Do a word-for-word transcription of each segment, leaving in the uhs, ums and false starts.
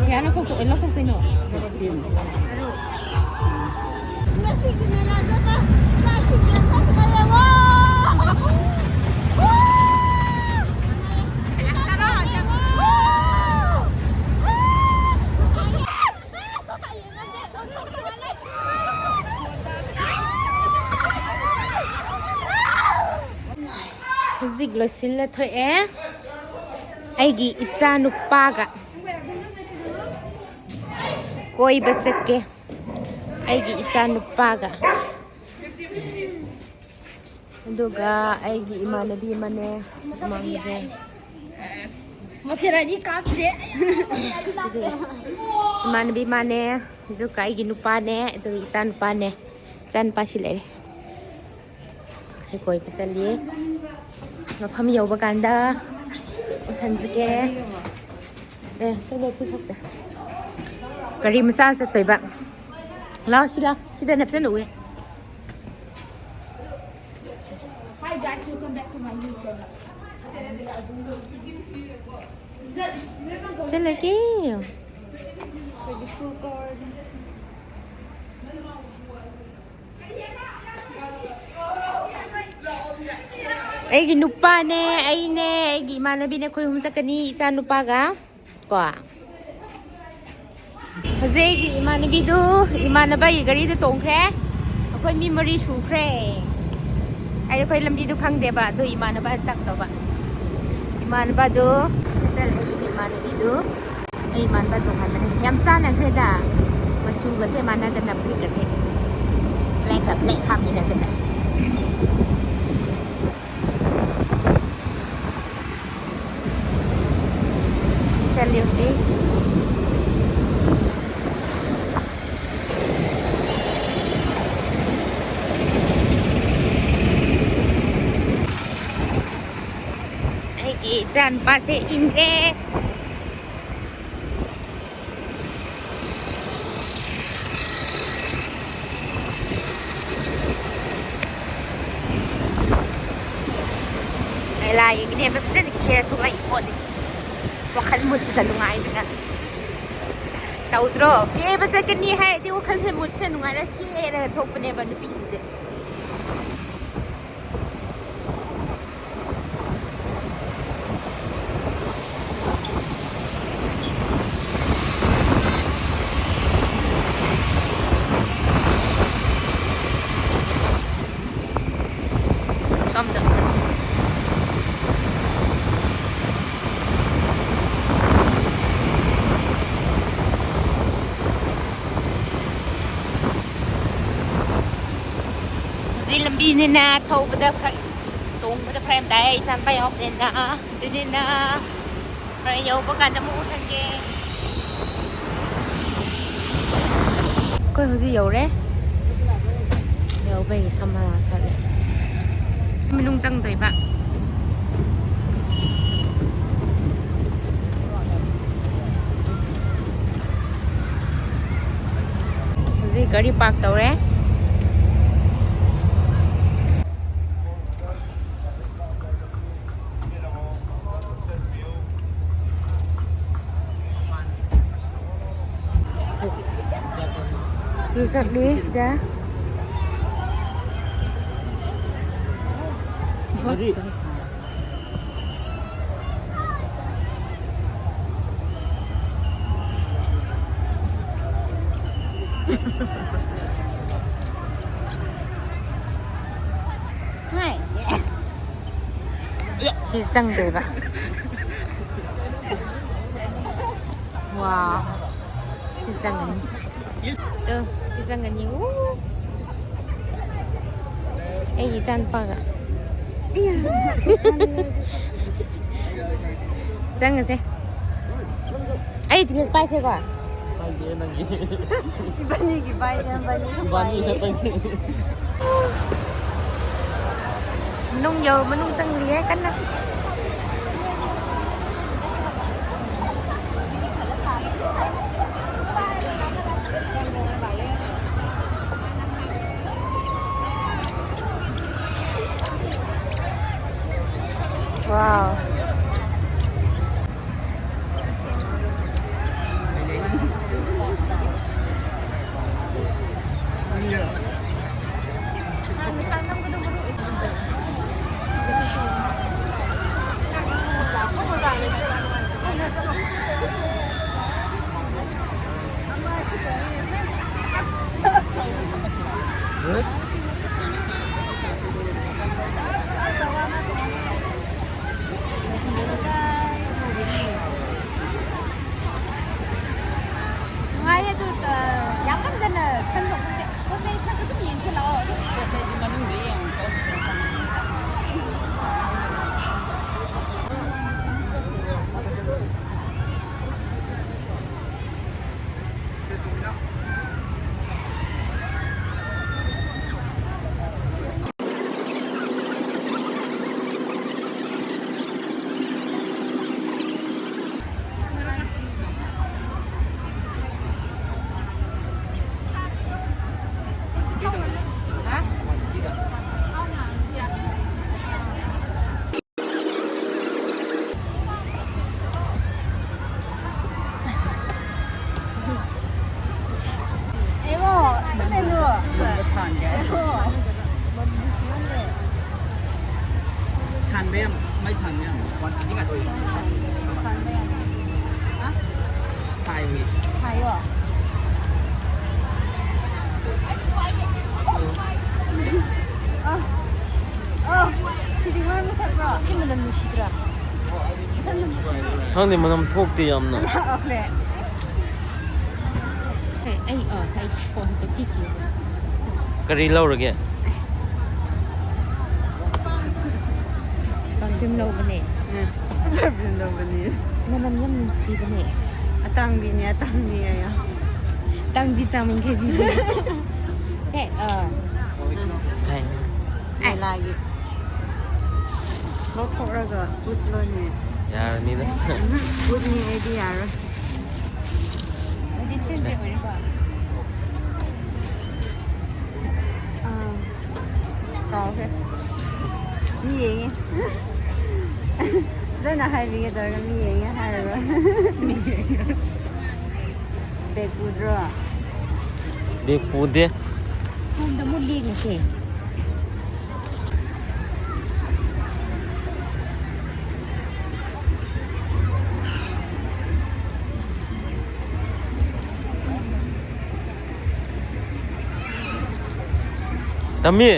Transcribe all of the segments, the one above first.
ꯀꯌꯥꯅꯣ ꯊꯣꯛꯇꯣꯏ, ꯂꯧꯊꯣꯛꯇꯣꯏꯅꯣ? ꯉꯁꯤꯒꯤ ꯃꯦꯂꯥ ꯆꯠꯄ ꯉꯁꯤꯒꯤ ꯌꯦꯡꯕꯁꯤꯗ ꯌꯦꯡꯉꯣ꯫ ꯍꯧꯖꯤꯛ ꯂꯣꯏꯁꯤꯜꯂ ꯊꯣꯛꯑꯦ꯫ ꯑꯩꯒꯤ ꯏꯆꯥ ꯅꯨꯄꯥꯒ ꯀꯣꯏꯕ ꯆꯠꯀꯦ꯫ ꯑꯩꯒꯤ ꯏꯆꯥ ꯅꯨꯄꯥꯒ꯫ ꯑꯗꯨꯒ ꯑꯩꯒꯤ ꯏꯃꯥꯟꯅꯕꯤ ꯑꯃꯅꯦ ꯃꯃꯥꯡꯗ꯫ ꯃꯊꯦꯔꯥꯅꯤ ꯀꯥꯞꯇꯦ꯫ ꯁꯤꯗꯤ ꯏꯃꯥꯟꯅꯕꯤ ꯃꯥꯅꯦ, ꯑꯗꯨꯒ ꯑꯩꯒꯤ ꯅꯨꯄꯥꯅꯦ, ꯑꯗꯨꯒ ꯏꯆꯥ ꯅꯨꯄꯥꯅꯦ꯫ ꯏꯆꯥ ꯅꯨꯄꯥꯁꯤ ꯂꯩꯔꯦ꯫ ꯑꯩ ꯀꯣꯏꯕ ꯆꯠꯂꯤ꯫ ꯃꯐꯝ ꯌꯧꯕ ꯀꯥꯟꯗ ꯎꯁꯟꯖꯒꯦ꯫ ꯑꯦ, ꯀꯩꯅꯣ ꯊꯨ ꯁꯣꯛꯇꯦ꯫ ꯒꯥꯔꯤ ꯃꯆꯥ ꯆꯠꯇꯣꯏꯕ꯫ ꯂꯥꯛꯑꯣ, ꯁꯤ ꯂꯥꯛꯑꯣ꯫ ꯁꯤꯗ ꯅꯞꯁꯟꯅ ꯎꯔꯦ꯫ Hi guys, welcome back to my new channel. ꯆꯠꯂꯒꯦ꯫ ꯑꯩꯈꯣꯏꯒꯤ full cover꯫ ꯑꯩꯒꯤ ꯅꯨꯄꯥꯅꯦ, ꯑꯩꯅꯦ, ꯑꯩꯒꯤ ꯏꯃꯥꯟꯅꯕꯤꯅꯦ, ꯑꯩꯈꯣꯏ ꯑꯍꯨꯝ ꯆꯠꯀꯅꯤ, ꯏꯆꯥ ꯅꯨꯄꯥꯒ ꯀꯣ꯫ ꯍꯧꯖꯤꯛ ꯑꯩꯒꯤ ꯏꯃꯥꯟꯅꯕꯤꯗꯨ ꯏꯃꯥꯟꯅꯕꯒꯤ ꯒꯥꯔꯤꯗ ꯇꯣꯡꯈ꯭ꯔꯦ꯫ ꯑꯩꯈꯣꯏ ꯃꯤ ꯃꯔꯤ ꯁꯨꯈ꯭ꯔꯦ꯫ ꯑꯩ, ꯑꯩꯈꯣꯏ ꯂꯝꯕꯤꯗꯨ ꯈꯪꯗꯦꯕ, ꯑꯗꯨ ꯏꯃꯥꯟꯅꯕ ꯇꯥꯛꯇꯧꯕ꯫ ꯏꯃꯥꯟꯅꯕꯗꯨ ꯁꯤ ꯆꯠꯂꯦ, ꯑꯩꯒꯤ ꯏꯃꯥꯟꯅꯕꯤꯗꯨ꯫ ꯑꯩ ꯏꯃꯥꯟꯅꯕ ꯇꯣꯡꯍꯟꯕꯅꯦ꯫ ꯌꯥꯝ ꯆꯥꯟꯅꯈ꯭ꯔꯦꯗ꯫ ꯃꯆꯨꯒꯁꯦ ꯃꯥꯟꯅꯗꯅ, ꯐꯨꯔꯤꯠꯀꯁꯦ꯫ Blackꯀ black ꯍꯥꯞꯃꯤꯟꯅꯗꯅ꯫ ꯆꯠꯂꯤ ꯍꯧꯖꯤꯛ꯫ ꯑꯩꯒꯤ ꯏꯆꯥ ꯅꯨꯄꯥꯁꯦ ꯏꯟꯈ꯭ꯔꯦ꯫ ꯂꯥꯏ ꯌꯦꯡꯒꯅꯦꯕ ꯐꯖꯅ ꯀꯦꯔ ꯊꯣꯛꯂꯛꯏ ꯄꯣꯠꯅꯤ꯫ ꯋꯥꯈꯜ ꯃꯨꯠꯇ ꯅꯨꯡꯉꯥꯏꯗꯅ ꯇꯧꯗ꯭ꯔꯣ? ꯀꯦꯕ ꯆꯠꯀꯅꯤ ꯍꯥꯏꯔꯗꯤ ꯋꯥꯈꯜꯁꯦ ꯃꯨꯠꯁꯦ ꯅꯨꯡꯉꯥꯏꯔ ꯀꯦꯔꯒ ꯊꯣꯛꯄꯅꯦꯕ ꯅꯨꯄꯤꯁꯤꯡꯁꯦ꯫ ꯁꯣꯝꯗ꯫ ꯍꯧꯖꯤꯛ ꯂꯝꯕꯤꯅꯤꯅ ꯊꯧꯕꯗ ꯐꯔꯛ, ꯇꯣꯡꯕꯗ ꯐꯔꯛ ꯌꯥꯝ ꯇꯥꯏ, ꯏꯆꯥ ꯅꯨꯄꯥ ꯌꯥꯎꯕꯅꯤꯅ꯫ ꯑꯗꯨꯅꯤꯅ ꯍꯣꯔꯦꯟ ꯌꯧꯕ ꯀꯥꯟꯗ ꯑꯃꯨꯛ ꯎꯠꯂꯒꯦ꯫ ꯑꯩꯈꯣꯏ ꯍꯧꯖꯤꯛ ꯌꯧꯔꯦ꯫ ꯌꯧꯕꯒꯤ ꯁꯝ ꯃꯔꯥ ꯊꯠꯂꯦ꯫ ꯃꯅꯨꯡ ꯆꯪꯗꯣꯏꯕ꯫ ꯍꯧꯖꯤꯛ ꯒꯥꯔꯤ ꯄꯥꯔꯛ ꯇꯧꯔꯦ꯫ ꯁꯤ ꯀꯛꯂꯤ ꯁꯤꯗ꯫ ꯀꯔꯤ? ꯍꯥꯏ꯫ ꯁꯤ ꯆꯪꯗꯣꯏꯕ꯫ ꯋꯥ꯫ ꯁꯤ ꯆꯪꯒꯅꯤ꯫ ꯇꯨ, ꯁꯤ ꯆꯪꯒꯅꯤ꯫ ꯎ꯫ ꯑꯩꯒꯤ ꯏꯆꯥꯅꯨꯄꯥꯒ꯫ ꯆꯪꯉꯁꯦ꯫ ꯑꯩ ꯇꯤꯀꯦꯠ ꯄꯥꯏꯈ꯭ꯔꯦꯀꯣ? ꯄꯥꯏꯗꯦ ꯅꯪꯒꯤ꯫ ꯏꯕꯥꯅꯤꯒꯤ ꯄꯥꯏꯗꯦ, ꯏꯕꯥꯅꯤ ꯏꯕꯥꯅꯤ ꯄꯥꯏꯌꯦ꯫ ꯈꯛꯇꯅꯤ꯫ ꯃꯅꯨꯡ ꯌꯧ-, ꯃꯅꯨꯡ ꯆꯪꯂꯤꯌꯦ ꯀꯟꯅ꯫ Wow. ꯅꯨꯡꯉꯥꯏꯌꯦ ꯑꯗꯨ, ꯑ, ꯌꯥꯝ ꯀꯟꯅ ꯈꯟꯗꯣꯛꯄꯁꯦ꯫ ꯄꯣꯠ ꯆꯩ ꯈꯔ ꯑꯗꯨꯝ ꯌꯦꯡꯁꯤꯜꯂꯛꯑꯣ꯫ ꯑꯗꯨꯝ ꯄꯣꯠ ꯆꯩꯗꯤ ꯃꯅꯨꯡꯗ ꯌꯦꯡꯉꯣ꯫ ꯊꯥꯟꯕ ꯌꯥꯝ, ꯃꯩ ꯊꯥꯟꯕ ꯌꯥꯝ꯫ ꯊꯥꯏꯃꯤ꯫ ꯊꯥꯏꯌꯣ꯫ ꯑ, ꯑ, ꯁꯤꯗꯤ ꯃꯣꯏ ꯃꯨꯊꯠꯄ꯭ꯔꯣ? ꯁꯤ ꯃꯅꯝ ꯅꯨꯡꯁꯤꯗ꯭ꯔꯥ? ꯃꯊꯟꯗ ꯃꯨꯊꯠꯂꯦ꯫ ꯈꯪꯗꯦ, ꯃꯅꯝ ꯊꯣꯛꯇꯦ ꯌꯥꯝꯅ꯫ ꯂꯥꯛꯑꯣꯅꯦ꯫ ꯑꯩ, ꯑ, ꯑꯩ ꯐꯣꯟꯗ ꯊꯤꯊꯤ꯫ ꯀꯔꯤ ꯂꯧꯔꯒꯦ? ꯑꯁ꯫ Perfume ꯂꯧꯕꯅꯦ꯫ ꯎꯝ꯫ Perfume ꯂꯧꯕꯅꯦ꯫ ꯃꯅꯝ ꯌꯥꯝ ꯅꯨꯡꯁꯤꯕꯅꯦ꯫ ꯑꯇꯥꯡꯕꯤꯅꯦ, ꯑꯇꯥꯡꯕꯤ ꯍꯥꯏꯌꯣ꯫ ꯇꯥꯡꯕꯤ ꯆꯥꯃꯤꯟꯈꯩꯕꯤꯅꯦ꯫ ꯍꯦ, ꯑ꯫ ꯊꯦꯡ꯫ ꯃꯦꯂꯥꯒꯤ꯫ ꯂꯧꯊꯣꯛꯔꯒ ꯎꯠꯂꯣꯅꯦ꯫ ꯌꯥꯔꯅꯤꯗ꯫ ꯎꯝ, ꯎꯠꯅꯤ ꯑꯩꯗꯤ ꯌꯥꯔꯣꯏ꯫ ꯑꯥ, ꯀꯥꯎꯈ꯭ꯔꯦ꯫ ꯃꯤ ꯌꯦꯡꯉꯦ꯫ ꯅꯪꯅ ꯍꯥꯏꯕꯤꯒꯦ ꯇꯧꯔꯒ ꯃꯤ ꯌꯦꯡꯉꯦ ꯍꯥꯏꯔꯒ꯫ ꯕꯦꯛ ꯄꯨꯗ꯭ꯔꯣ? ꯕꯦꯛ ꯄꯨꯗꯦ꯫ ꯁꯣꯝꯗ ꯑꯃꯨꯛ ꯂꯦꯡꯉꯁꯦ꯫ ꯇꯝꯃꯤ꯫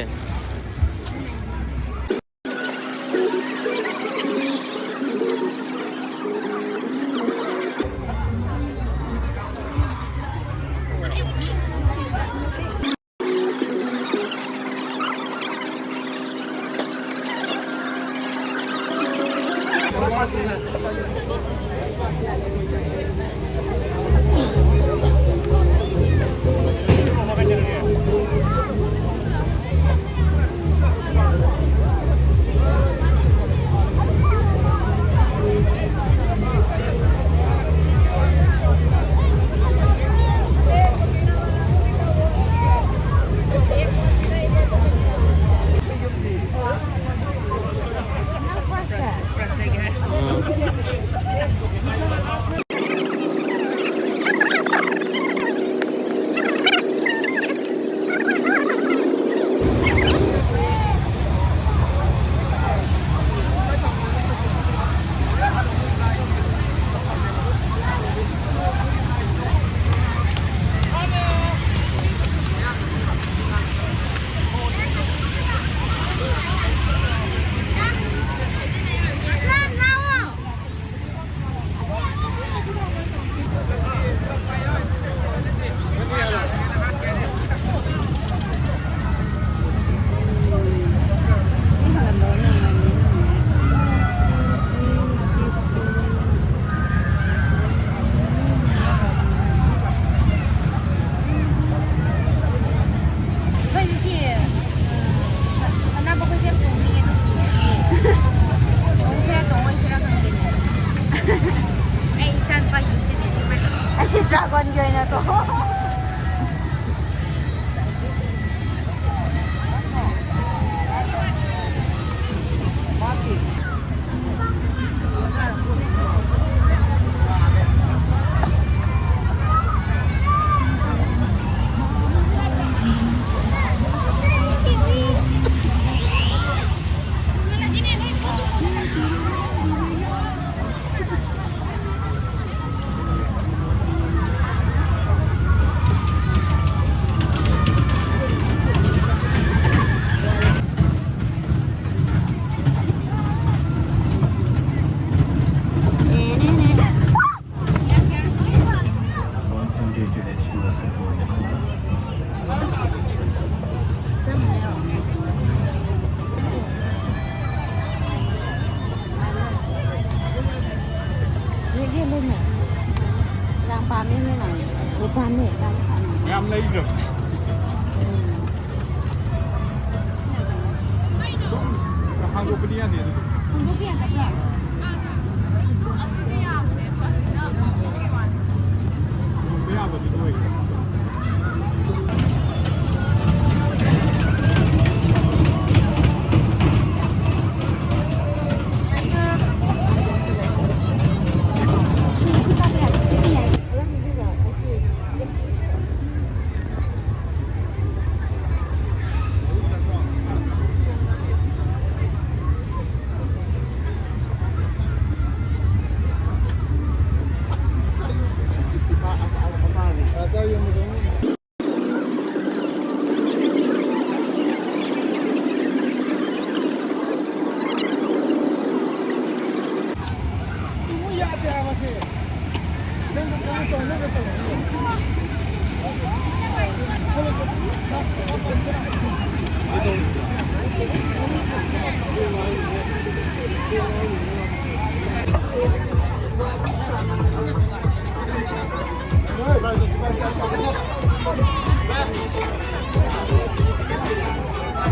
ꯑꯩꯈꯣꯏꯗꯤ ꯁꯤ, ꯁꯥꯟꯅꯕ ꯈꯣꯏꯁꯦ ꯌꯥꯝ ꯇꯣꯡꯅꯤꯡꯉꯦ, ꯑꯗꯨ ꯀꯤꯌꯦ꯫ ꯇꯣꯡꯁꯤꯔꯥ ꯇꯣꯡꯉꯣꯏꯁꯤꯔꯥ ꯈꯪꯗꯦꯅꯦ꯫ ꯑꯩ ꯏꯆꯥꯅꯨꯄꯥ ꯌꯨꯝꯁꯤꯗꯤ ꯑꯗꯨꯃꯥꯏꯅ ꯇꯧ-, ꯑꯩꯁꯦ ꯗ꯭ꯔꯥꯒꯣꯟꯒꯤ ꯑꯣꯏꯅ ꯇꯣꯡ-, ꯃꯥꯒꯤ ꯌꯥꯝ ꯄꯥꯝꯃꯦ ꯃꯤꯅ꯫ ꯑꯣ, ꯄꯥꯝꯃꯦ꯫ ꯌꯥꯝ ꯄꯥꯝꯃꯦ꯫ ꯌꯥꯝ ꯂꯩꯈ꯭ꯔꯕꯅꯦ꯫ ꯍꯥꯡꯗꯣꯛꯄꯗꯤ ꯌꯥꯗꯦ ꯑꯗꯨꯗꯤ꯫ ꯍꯥꯡꯗꯣꯛꯄ ꯌꯥꯗꯕ꯭ꯔꯥ? ꯍꯥꯡꯗꯣꯛꯄ ꯌꯥꯕꯗꯤ ꯑꯣꯏꯌꯦ꯫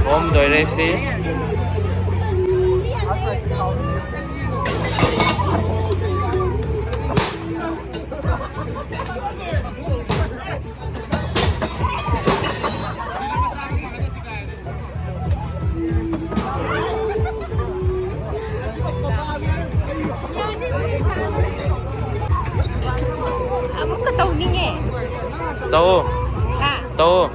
ꯊꯣꯝꯗꯣꯏꯔꯦ ꯁꯤ꯫ ꯑꯃꯨꯛꯀ ꯇꯧꯅꯤꯡꯉꯦ꯫ ꯇꯧ꯫ ꯍꯥ? ꯇꯧ꯫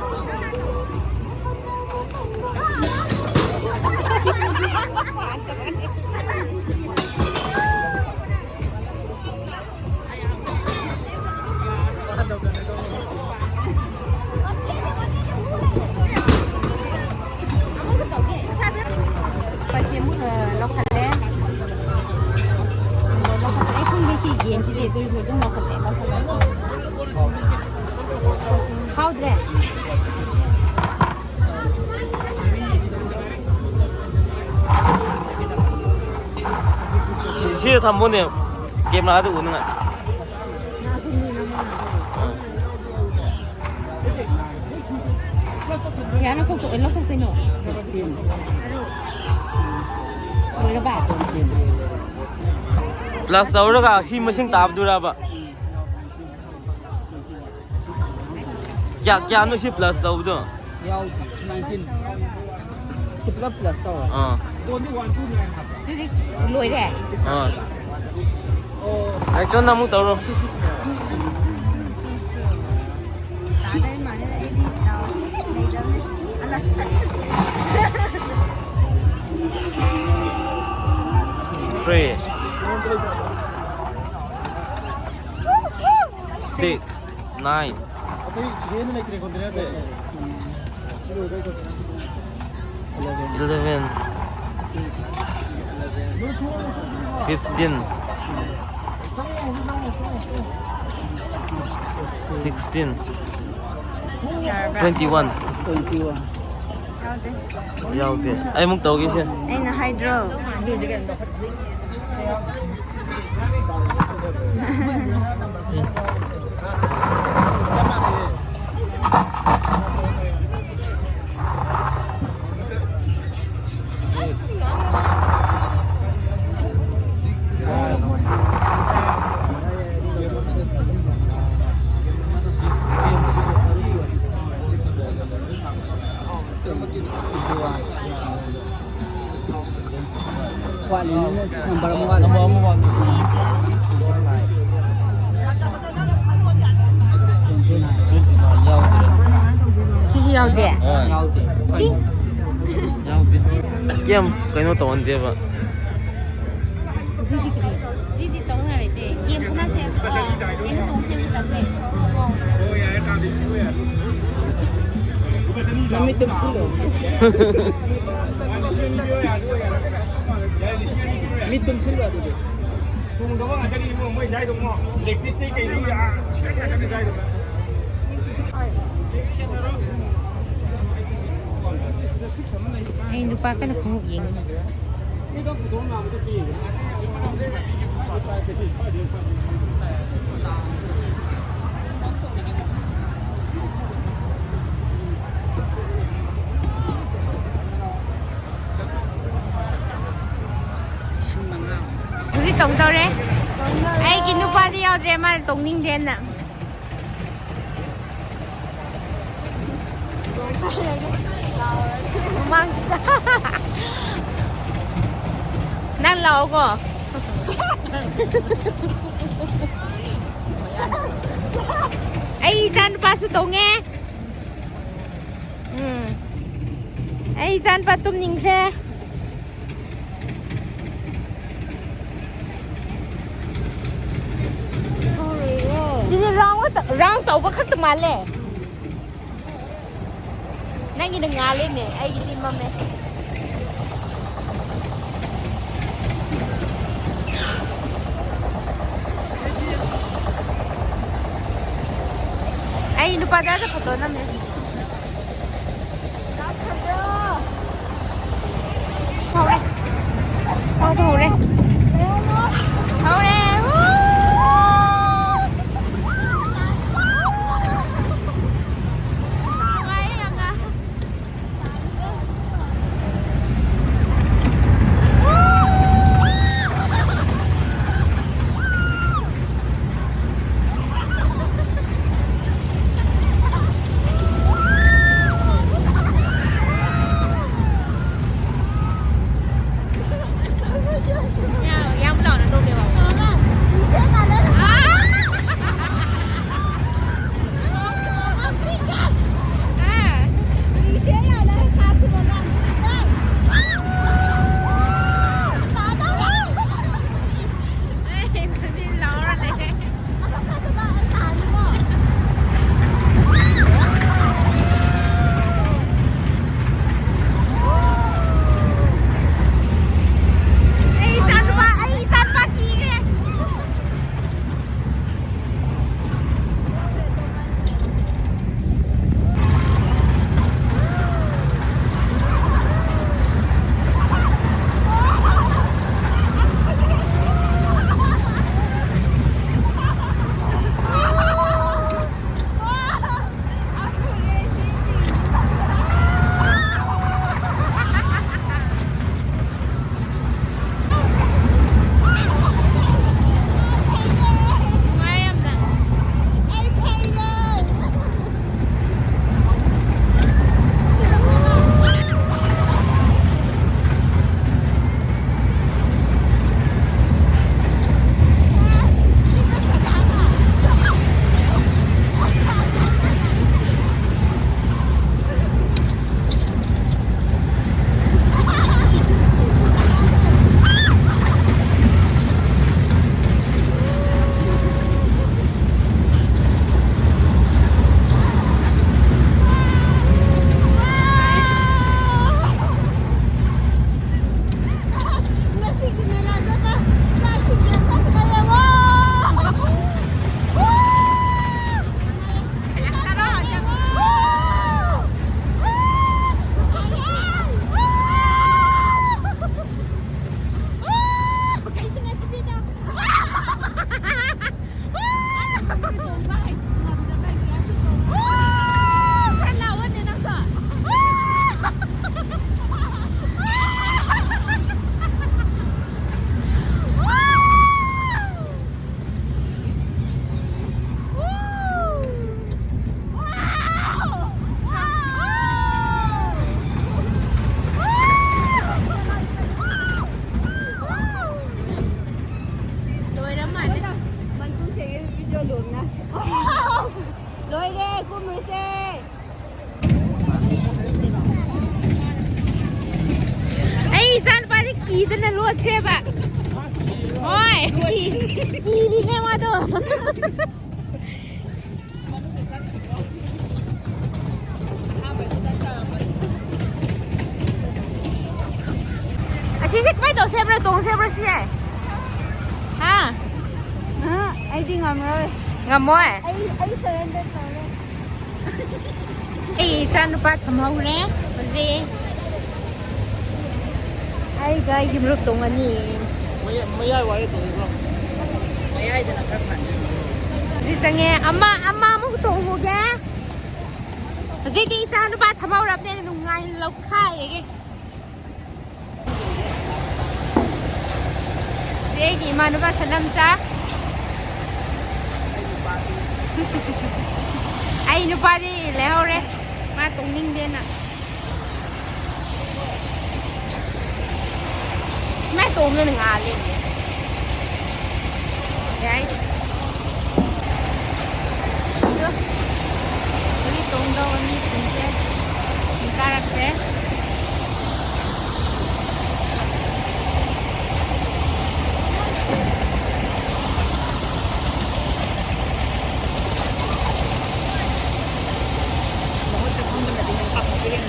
ꯄꯩꯁꯦ ꯑꯃꯨꯛ, ꯑ, ꯂꯧꯈꯠꯂꯦ꯫ ꯂꯧꯈꯠꯂꯦ꯫ ꯑꯩ ꯈꯪꯗꯦ ꯁꯤ ꯒꯦꯝꯁꯤꯗꯤ, ꯑꯗꯨ ꯑꯣꯏꯔꯁꯨ ꯑꯗꯨꯝ ꯂꯧꯈꯠꯂꯦ, ꯂꯧꯈꯠꯂꯦ꯫ ꯍꯥꯎꯗ꯭ꯔꯦ꯫ ꯁꯤ-, ꯁꯤꯗ ꯊꯝꯃꯣꯅꯦ꯫ ꯀꯦꯃꯦꯔꯥꯗ ꯎꯅꯉꯥꯏ꯫ ꯌꯥꯔꯦ, ꯂꯧꯊꯣꯛꯇꯣ-, ꯂꯧꯊꯣꯛꯇꯣꯏꯅꯣ꯫ ꯂꯣꯏꯔꯕ? Plus ꯇꯧꯔꯒ ꯁꯤ ꯃꯁꯤꯡ ꯇꯥꯕꯗꯨꯔꯕ? ꯀꯌꯥ, ꯀꯌꯥꯅꯣ ꯁꯤ plus ꯇꯧꯕꯗꯣ? ꯌꯥꯎꯗꯦ, nineteen꯫ ꯁꯤ ꯄꯨꯂꯞ plus ꯇꯧꯔꯣ꯫ ꯑꯥ꯫ ꯑꯗꯨꯗꯤ ꯂꯣꯏꯔꯦ? ꯑꯥ꯫ ꯑꯦꯛꯁꯟ ꯑꯃꯨꯛ ꯇꯧꯔꯣ꯫ ꯇꯥꯗꯣꯏ ꯃꯥꯜꯂꯦ, ꯑꯩꯗꯤ ꯗꯥꯎ ꯂꯩꯇꯕꯅꯦ꯫ ꯑꯂꯛ꯫ Three, six, nine, ꯑꯇꯩ ꯁꯤꯗꯩ ꯍꯦꯟꯅ ꯂꯩꯇ꯭ꯔꯦꯀꯣ, ꯑꯗꯨꯅ ꯅꯠꯇꯦ? Eleven, fifteen, sixteen, twenty one꯫ Twenty one꯫ ꯌꯥꯎꯗꯦ꯫ ꯑꯩ ꯑꯃꯨꯛ ꯇꯧꯒꯦꯁꯦ꯫ ꯑꯩꯅ ꯍꯥꯏꯗ꯭ꯔꯣ? ꯋꯥꯠꯂꯤꯅꯤꯅꯦ, number ꯑꯃ ꯋꯥꯠꯂꯤ꯫ Number ꯑꯃ ꯋꯥꯠꯂꯤ꯫ ꯁꯤꯁꯨ ꯌꯥꯎꯗꯦ? ꯍꯣꯏ꯫ ꯌꯥꯎꯗꯦ꯫ ꯁꯤ? ꯌꯥꯎꯗꯦ꯫ ꯀꯩꯝ ꯀꯩꯅꯣ ꯇꯧꯍꯟꯗꯦꯕ꯫ ꯍꯧꯖꯤꯛꯇꯤ ꯀꯔꯤ? ꯍꯧꯖꯤꯛꯇꯤ ꯇꯧꯅꯤꯡꯉꯥꯏ ꯂꯩꯇꯦ꯫ Game ꯁꯥꯟꯅꯁꯦ꯫ ꯑꯥ, game ꯇꯧꯁꯦ ꯍꯥꯏꯕ ꯇꯜꯂꯦ꯫ ꯃꯃꯤꯠꯇꯨ ꯄꯤꯁꯤꯜꯂꯣ꯫ ꯃꯤꯠ ꯇꯨꯝꯁꯤꯜꯂꯣ ꯑꯗꯨꯗꯤ꯫ ꯇꯣꯡꯗꯕ ꯉꯥꯛꯇꯅꯤ ꯏꯕꯨꯡꯉꯣ, ꯃꯣꯏ ꯆꯥꯏꯗꯣ ꯏꯕꯨꯡꯉꯣ꯫ Leg piece ꯇꯩ ꯀꯩꯗꯩ, ꯑꯥ, chicken ꯉꯥꯛꯇꯅꯤ ꯆꯥꯏꯗꯣ꯫ ꯑꯩ ꯅꯨꯄꯥ ꯀꯟꯅ ꯈꯣꯡꯎꯞ ꯌꯦꯡꯉꯤ꯫ ꯍꯧꯖꯤꯛ ꯇꯣꯡꯗꯧꯔꯦ꯫ ꯑꯩꯒꯤ ꯅꯨꯄꯥꯗꯤ ꯌꯥꯎꯗ꯭ꯔꯦ, ꯃꯥꯅ ꯇꯣꯡꯅꯤꯡꯗꯦꯅ꯫ ꯃꯃꯥꯡꯁꯤꯗ꯫ ꯅꯪ ꯂꯥꯛꯑꯣꯀꯣ꯫ ꯑꯩ ꯏꯆꯥ ꯅꯨꯄꯥꯁꯨ ꯇꯣꯡꯉꯦ꯫ ꯎꯝ꯫ ꯑꯩ ꯏꯆꯥ ꯅꯨꯄꯥ ꯇꯨꯝꯅꯤꯡꯈ꯭ꯔꯦ꯫ ꯊꯧꯔꯣꯏꯔꯣ? ꯁꯤꯗꯤ ꯔꯥꯎꯟ ꯈꯛꯇ, ꯔꯥꯎꯟ ꯇꯧꯕ ꯈꯛꯇ ꯃꯥꯜꯂꯦ꯫ ꯅꯪꯒꯤꯅ ꯉꯥꯜꯂꯦꯅꯦ, ꯑꯩꯒꯤꯗꯤ ꯃꯝꯃꯦ꯫ ꯑꯩ ꯅꯨꯄꯥꯗ ꯐꯣꯇꯣ ꯅꯝꯃꯦ꯫ ꯍꯧꯔꯦ꯫ ꯍꯧꯕ ꯍꯧꯔꯦ꯫ ꯍꯧꯔꯦ꯫ ꯎ! ꯅꯨꯡꯉꯥꯏꯌꯦ ꯌꯥꯝꯅ꯫ ꯑꯩ ꯏꯆꯥꯅꯨꯄꯥ ꯑꯗꯨꯅ ꯂꯣꯠꯈ꯭ꯔꯦꯕ꯫ ꯍꯣꯏ꯫ ꯀꯤꯔꯤꯅꯦ ꯃꯥꯗꯣ꯫ ꯑꯁꯤꯁꯦ ꯀꯃꯥꯏꯅ ꯇꯧꯁꯦ ꯍꯥꯏꯕ꯭ꯔꯣ? ꯇꯣꯡꯁꯦ ꯍꯥꯏꯕ꯭ꯔꯣ ꯁꯤꯁꯦ? ꯍꯥ? ꯑ, ꯑꯩꯗꯤ ꯉꯝꯃꯔꯣꯏ꯫ ꯉꯝꯃꯣꯏ? ꯑꯩ, ꯑꯩ surrender ꯇꯧꯔꯦ꯫ ꯑꯩ ꯏꯆꯥ ꯅꯨꯄꯥ ꯊꯝꯍꯧꯔꯦ ꯍꯧꯖꯤꯛ꯫ ꯑꯩꯒ ꯑꯩꯒꯤ ꯃꯔꯨꯞ ꯇꯣꯡꯉꯅꯤ꯫ ꯃꯌꯥꯏ, ꯃꯌꯥꯏ ꯋꯥꯏꯗ ꯇꯣꯡꯉꯨꯕ꯭ꯔꯣ? ꯃꯌꯥꯏꯗꯅ ꯈꯔ ꯐꯅꯤ꯫ ꯍꯧꯖꯤꯛ ꯆꯪꯉꯦ꯫ ꯑꯃ, ꯑꯃ ꯑꯃꯨꯛ ꯇꯣꯡꯉꯨꯒꯦ꯫ ꯍꯧꯖꯤꯛꯇꯤ ꯏꯆꯥ ꯅꯨꯄꯥ ꯊꯝꯍꯧꯔꯕꯅꯤꯅ ꯅꯨꯡꯉꯥꯏꯅ ꯂꯧꯈꯥꯏꯔꯒꯦ꯫ ꯁꯤ ꯑꯩꯒꯤ ꯏꯃꯥꯟꯅꯕ ꯁꯅꯝꯆꯥ꯫ ꯑꯩ ꯅꯨꯄꯥꯗꯤ ꯂꯩꯍꯧꯔꯦ, ꯃꯥ ꯇꯣꯡꯅꯤꯡꯗꯦꯅ꯫ ꯁꯨꯃꯥꯏꯅ ꯇꯣꯡꯗꯅ ꯉꯥꯜꯂꯦ꯫ ꯌꯥꯏ꯫ ꯑꯗꯣ ꯍꯧꯖꯤꯛ ꯇꯣꯡꯗꯧꯕ ꯃꯤꯁꯤꯡꯁꯦ ꯀꯥꯔꯛꯈ꯭ꯔꯦ꯫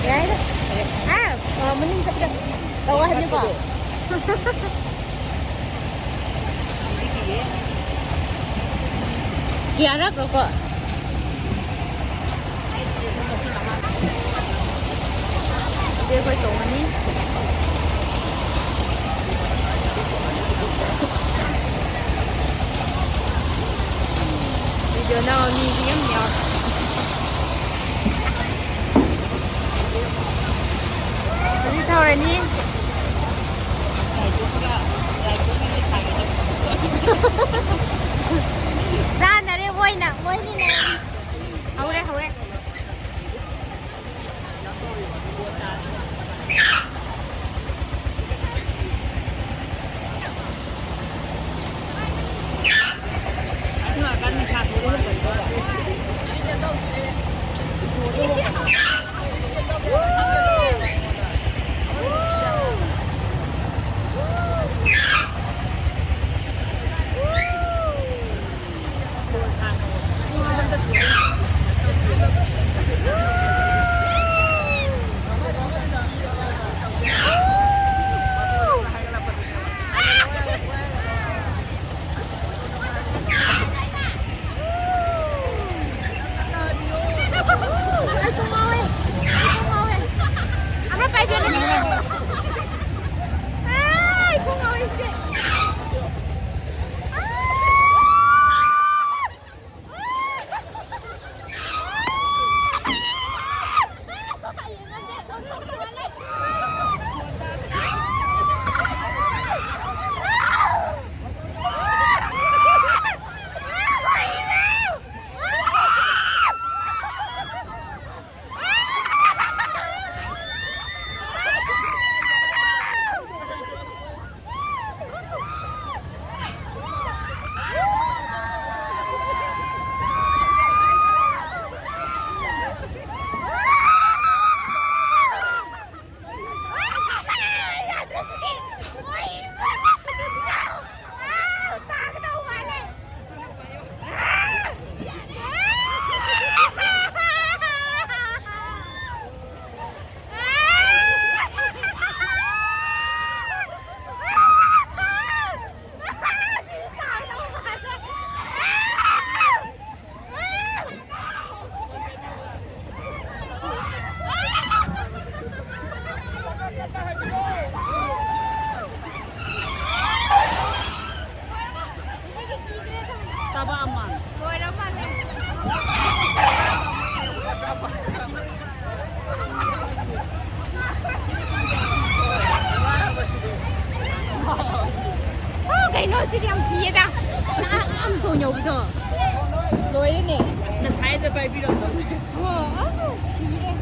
ꯌꯥꯏꯗ꯫ ꯑꯥ, ꯑ, ꯃꯅꯤꯡ ꯆꯠꯄꯗ ꯇꯧ ꯍꯥꯏꯕꯅꯤꯀꯣ꯫ ꯀꯌꯥꯔꯛꯔꯣꯀꯣ? ꯑꯗꯨꯗꯤ ꯑꯩꯈꯣꯏ ꯇꯣꯡꯉꯅꯤ꯫ ꯚꯤꯗꯤꯑꯣ ꯅꯝꯕ ꯃꯤꯗꯤ ꯌꯥꯝ ꯌꯥꯎ-, ꯍꯧꯖꯤꯛ ꯊꯧꯔꯅꯤ꯫ ꯆꯥꯟꯅꯔꯦ ꯃꯣꯏꯅ, ꯃꯣꯏꯅꯤꯅ꯫ ꯍꯧꯔꯦ, ꯍꯧꯔꯦ꯫ ꯂꯣꯏꯔ ꯃꯥꯜꯂꯦ꯫ ꯑꯣ, ꯀꯩꯅꯣ ꯁꯤꯗꯤ ꯌꯥꯝ ꯀꯤꯌꯦꯗ꯫ ꯅꯍꯥꯟ ꯑꯥ ꯃꯇꯣꯟ ꯌꯧꯕꯗꯣ꯫ ꯂꯣꯏꯔꯦꯅꯦ꯫ ꯉꯁꯥꯏꯗ ꯄꯥꯏꯕꯤꯔꯝꯗꯕꯅꯦ꯫ ꯑꯣ, ꯑꯥ, ꯁꯤꯔꯦ꯫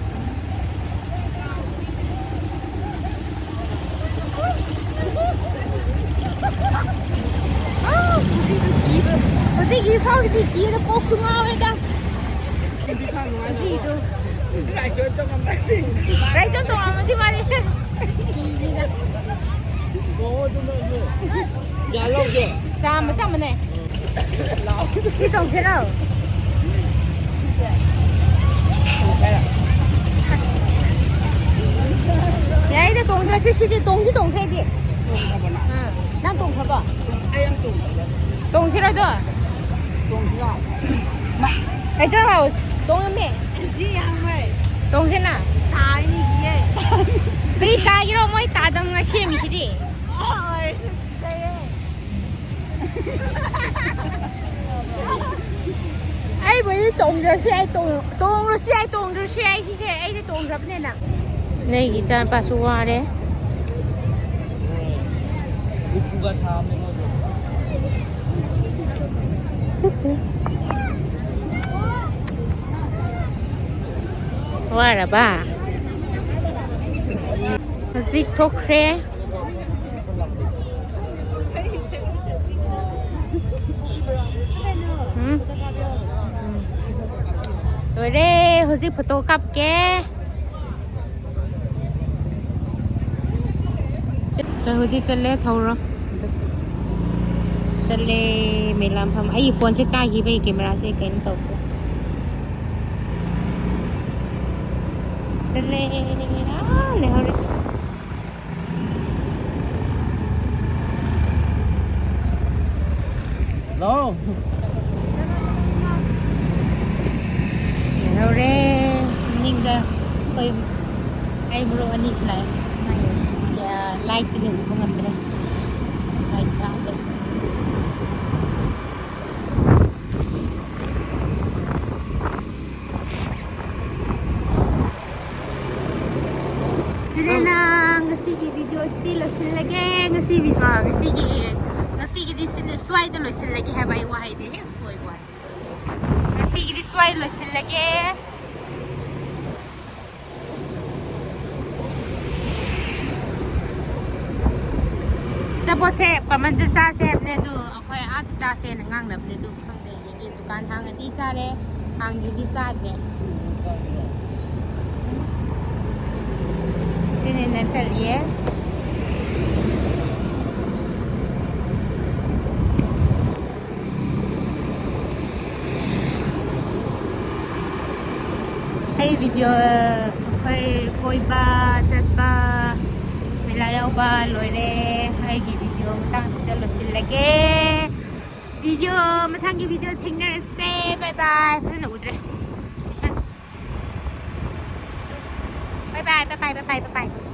ꯑꯥ, ꯍꯧꯖꯤꯛ ꯀꯤꯕ-, ꯍꯧꯖꯤꯛ ꯏ ꯐꯥꯎꯒꯤꯗꯤ ꯀꯤꯌꯦꯗ, ꯀꯣꯛꯁꯨ ꯉꯥꯎꯋꯦꯗ꯫ ꯍꯧꯖꯤꯛꯗꯣ꯫ ꯔꯥꯏꯆꯣꯟ ꯇꯣꯡꯉꯝꯃꯗꯤ ꯃꯥꯗꯤ ꯀꯤꯅꯤꯗ꯫ ꯀꯌꯥ ꯂꯧꯒꯦ? ꯆꯥꯝꯃ, ꯆꯥꯝꯃꯅꯦ꯫ ꯁꯤ ꯇꯣꯡꯁꯤꯔꯣ? ꯌꯥꯏꯗ, ꯇꯣꯡꯗ꯭ꯔꯁꯨ ꯁꯤꯗꯤ ꯇꯣꯡꯗꯤ ꯇꯣꯡꯈ꯭ꯔꯦꯗꯤ꯫ ꯑꯥ, ꯅꯪ ꯇꯣꯡꯈ꯭ꯔꯕꯣ? ꯇꯣꯡꯁꯤꯔꯣ ꯑꯗꯣ? ꯇꯣꯡꯉꯝꯃꯦ꯫ ꯇꯣꯡꯁꯤꯅ꯫ ꯀꯔꯤ ꯇꯥꯒꯦꯔꯣ? ꯃꯣꯏ ꯇꯥꯗꯝꯒ ꯁꯦꯝꯃꯤꯁꯤꯗꯤ꯫ ꯑꯩꯕꯨꯗꯤ ꯇꯣꯡꯗ꯭ꯔꯁꯨ ꯌꯥꯏ, ꯇꯣꯡ-, ꯇꯣꯡꯗ꯭ꯔꯁꯨ ꯌꯥꯏ, ꯇꯣꯡꯗ꯭ꯔꯁꯨ ꯌꯥꯏ, ꯁꯤꯁꯦ ꯑꯩꯗꯤ ꯇꯣꯡꯗ꯭ꯔꯕꯅꯤꯅ꯫ ꯅꯪꯒꯤ ꯏꯆꯥꯅꯨꯄꯥꯁꯨ ꯋꯥꯔꯦ꯫ ꯋꯥꯔꯕ? ꯍꯧꯖꯤꯛ ꯊꯣꯛꯈ꯭ꯔꯦ꯫ ꯎꯝ꯫ ꯎꯝ꯫ ꯂꯣꯏꯔꯦ, ꯍꯧꯖꯤꯛ ꯐꯣꯇꯣ ꯀꯥꯞꯀꯦ꯫ ꯍꯧꯖꯤꯛ ꯆꯠꯂꯦ, ꯊꯧꯔꯣ꯫ ꯆꯠꯂꯦ, ꯃꯦꯂꯥ ꯃꯐꯝ꯫ ꯑꯩꯒꯤ ꯐꯣꯟꯁꯦ ꯀꯥꯏꯈꯤꯕꯩ ꯀꯦꯃꯦꯔꯥꯁꯦ ꯀꯩꯅꯣ ꯇꯧꯈ꯭ꯔꯦ꯫ ꯆꯠꯂꯦ, ꯑꯥ, ꯂꯩꯍꯧꯔꯦ꯫ ꯍꯜꯂꯣ꯫ ꯌꯧꯔꯦ꯫ ꯃꯅꯤꯡꯗ ꯑꯩꯈꯣꯏ, ꯑꯩ ꯃꯔꯨꯞ ꯑꯅꯤꯁꯨ ꯂꯥꯛꯑꯦ꯫ ꯃꯥꯒꯤ, ꯑ, ꯂꯥꯏꯠꯇꯨꯅ ꯎꯕ ꯉꯝꯗ꯭ꯔꯦ꯫ ꯂꯥꯏꯠ ꯀꯥꯞꯄꯦ꯫ ꯁꯤꯗꯤ ꯂꯣꯏꯁꯤꯜꯂꯒꯦ ꯉꯁꯤ ꯚꯤꯗꯤꯑꯣ, ꯉꯁꯤꯒꯤ, ꯉꯁꯤꯒꯤꯗꯤ ꯁꯤꯅ ꯁ꯭ꯋꯥꯏꯗ ꯂꯣꯏꯁꯤꯜꯂꯒꯦ ꯍꯥꯏꯕ ꯑꯩ ꯋꯥꯍꯩꯗꯤ ꯍꯦꯛ ꯁꯣꯏꯕ ꯋꯥꯅꯤ꯫ ꯉꯁꯤꯒꯤꯗꯤ ꯁ꯭ꯋꯥꯏ ꯂꯣꯏꯁꯤꯜꯂꯒꯦ꯫ ꯑꯆꯥꯄꯣꯠꯁꯦ ꯄꯥꯃꯟꯁꯦ ꯆꯥꯁꯦ ꯍꯥꯏꯕꯅꯦ, ꯑꯗꯨ ꯑꯩꯈꯣꯏ ꯑꯥꯗ ꯆꯥꯁꯦꯅ ꯉꯥꯡꯅꯕꯅꯦ, ꯑꯗꯨ ꯈꯪꯗꯦ꯫ ꯌꯦꯡꯒꯦ, ꯗꯨꯀꯥꯟ ꯍꯥꯡꯉꯗꯤ ꯆꯥꯔꯦ, ꯍꯥꯡꯗ꯭ꯔꯗꯤ ꯆꯥꯗ꯭ꯔꯦ꯫ ꯑꯗꯨꯅꯤꯅ ꯆꯠꯂꯤꯌꯦ꯫ ꯑꯩ ꯚꯤꯗꯤꯑꯣ, ꯑꯩꯈꯣꯏ ꯀꯣꯏꯕ ꯆꯠꯄ, ꯃꯦꯂꯥ ꯌꯥꯎꯕ ꯂꯣꯏꯔꯦ꯫ ꯑꯩꯒꯤ ꯚꯤꯗꯤꯑꯣ ꯃꯇꯥꯡꯁꯤꯗ ꯂꯣꯏꯁꯤꯜꯂꯒꯦ꯫ ꯚꯤꯗꯤꯑꯣ, ꯃꯊꯪꯒꯤ ꯚꯤꯗꯤꯑꯣ ꯊꯦꯡꯅꯔꯁꯦ꯫ ꯕꯥꯏ ꯕꯥꯏ꯫ ꯐꯖꯅ ꯎꯗ꯭ꯔꯦ꯫ ꯕꯥꯏ ꯕꯥꯏ, ꯕꯥꯏ ꯕꯥꯏ, ꯕꯥꯏ ꯕꯥꯏ, ꯕꯥꯏ ꯕꯥꯏ꯫